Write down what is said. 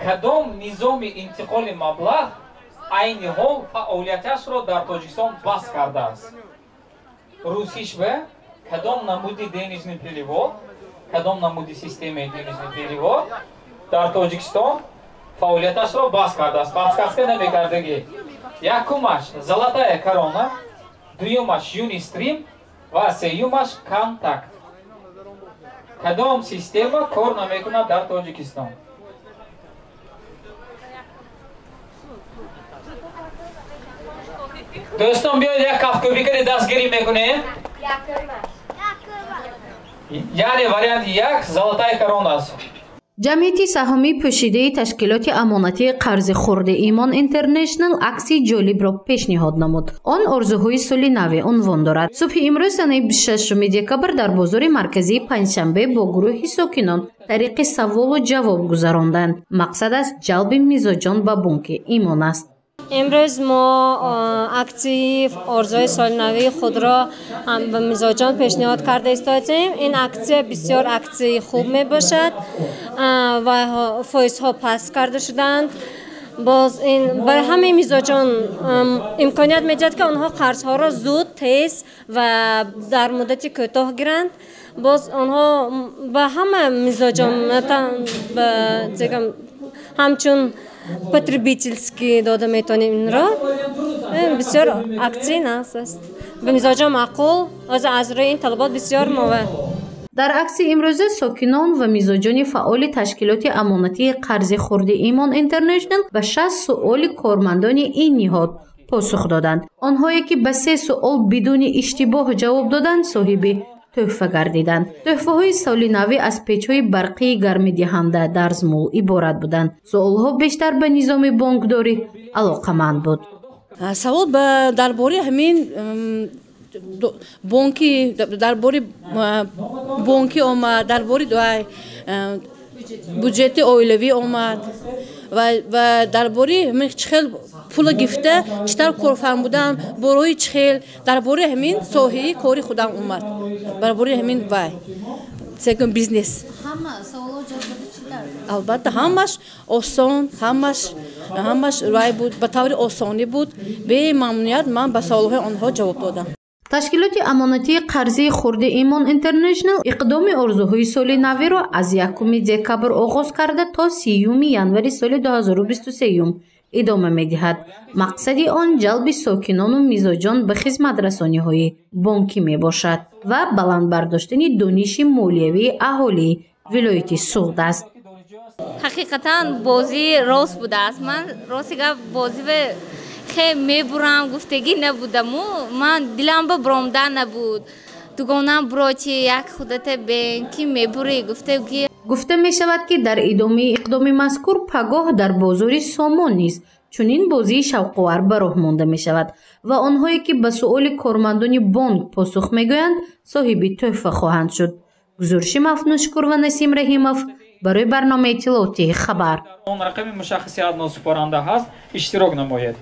Кадом низоми интиқоли маблағ айни ҳол фаъолияташро дар Тоҷикистон баст кардааст? Русишва кадом намуди денежный перевод, кадом намуди системаи денежный перевод дар Тоҷикистон фаъолияташро баст кардааст? Подсказка намекардагӣ. Якумаш «Золотая корона», дуюмаш «Юнистрим» ва сеюмаш «Контакт». Кадом система кор намекунад дар Тоҷикистон? Дӯстон, биёед як кафкӯбӣ карди дастгирӣ мекунем. Яъне варианти як «Золотая корона» аст. Ҷамъияти саҳомии пӯшидаи ташкилоти амонатии қарзи хурди «Имон Интернешнл» акси ҷолибро пешниҳод намуд. Он «Орзуҳои соли наве» унвон дорад. Субҳи имрӯз, санаи 26 декабр, дар бозори марказии Панҷшанбе бо гурӯҳи сокинон тариқи саволу ҷавоб гузаронданд. Мақсад аз ҷалби мизоҷон ба бонки «Имон» аст. Имрӯз мо аксияи орзуҳои соли худро ба мизоҷон пешниҳод карда истодем. Ин аксия бисёр аксияи хуб мебошад ва фоизҳо паст карда шуданд. Боз ин барои ҳамаи мизоҷон имконият медиҳад, ки онҳо қарзҳоро зуд, тез ва дар муддати кӯтоҳ гиранд. Боз онҳо ба ҳама мизоҷон ҳамчун потребительский дода метавонем инро. Бисёр аксияи нағз аст, ба мизоҷон маъқул. Ҳозир аз рӯи ин талабот бисёр мова. Дар акси имрӯза сокинон ва мизоҷони фаъоли ташкилоти амонатии қарзи хурди «Имон Интернешнл» ба 60 суоли кормандони ин ниҳод посух доданд. Онҳое ки ба се суол бидуни иштибоҳ ҷавоб доданд, соҳиби тӯҳфа гардиданд. Тӯҳфаҳои соли навӣ аз печҳои барқии гармидиҳанда дарзмул иборат буданд. Суолҳо бештар ба низоми бонкдорӣ алоқаманд буд. Савол дар бораи ҳамин бонки, дар бораи бонкӣ омад, дар бораи буҷети оилавӣ омад ва дар бораи ҳамин чӣ хел пула гирифта, чӣ тавр кор фармудам, борои чӣ хел, дар бораи ҳамин соҳаи кори худам омад, дар бораи ҳамин вай секун бизнес. Албатта, ҳамаш осон, ҳамаш вай буд, ба таври осонӣ буд. Бемамнуният ман ба саволҳои онҳо ҷавоб додам. Ташкилоти амонатии қарзии хурди «Имон Интернешнл» иқдоми орзуҳои соли навиро аз 1 декабр оғоз карда то 30 январи соли 2023 идома медиҳад. Мақсади он ҷалби сокинону мизоҷон ба хизматрасониҳои бонкӣ мебошад ва баланд бардоштани дониши молиявии аҳолии вилояти Суғд аст. Ҳақиқатан бозӣ рост будааст. Ман рости гап бозиве хе мебурам гуфтагӣ набудаму, ман дилам ба буромда набуд. Дугонам бурочи як худата бен ки мебурӣ гуфтагӣ. Гуфта мешавад, ки дар идомаи иқдоми мазкур пагоҳ дар бозори Сомон низ чунин бозии шавқовар ба роҳ монда мешавад ва онҳое ки ба суоли кормандони бонк посух мегӯянд, соҳиби тӯҳфа хоҳанд шуд. Гузориши Мафнушкур ва Насим Раҳимов барои барномаи иттилоотии «Хабар». Он рақами мушаххаси адносупоранда ҳаст, иштирок намоед.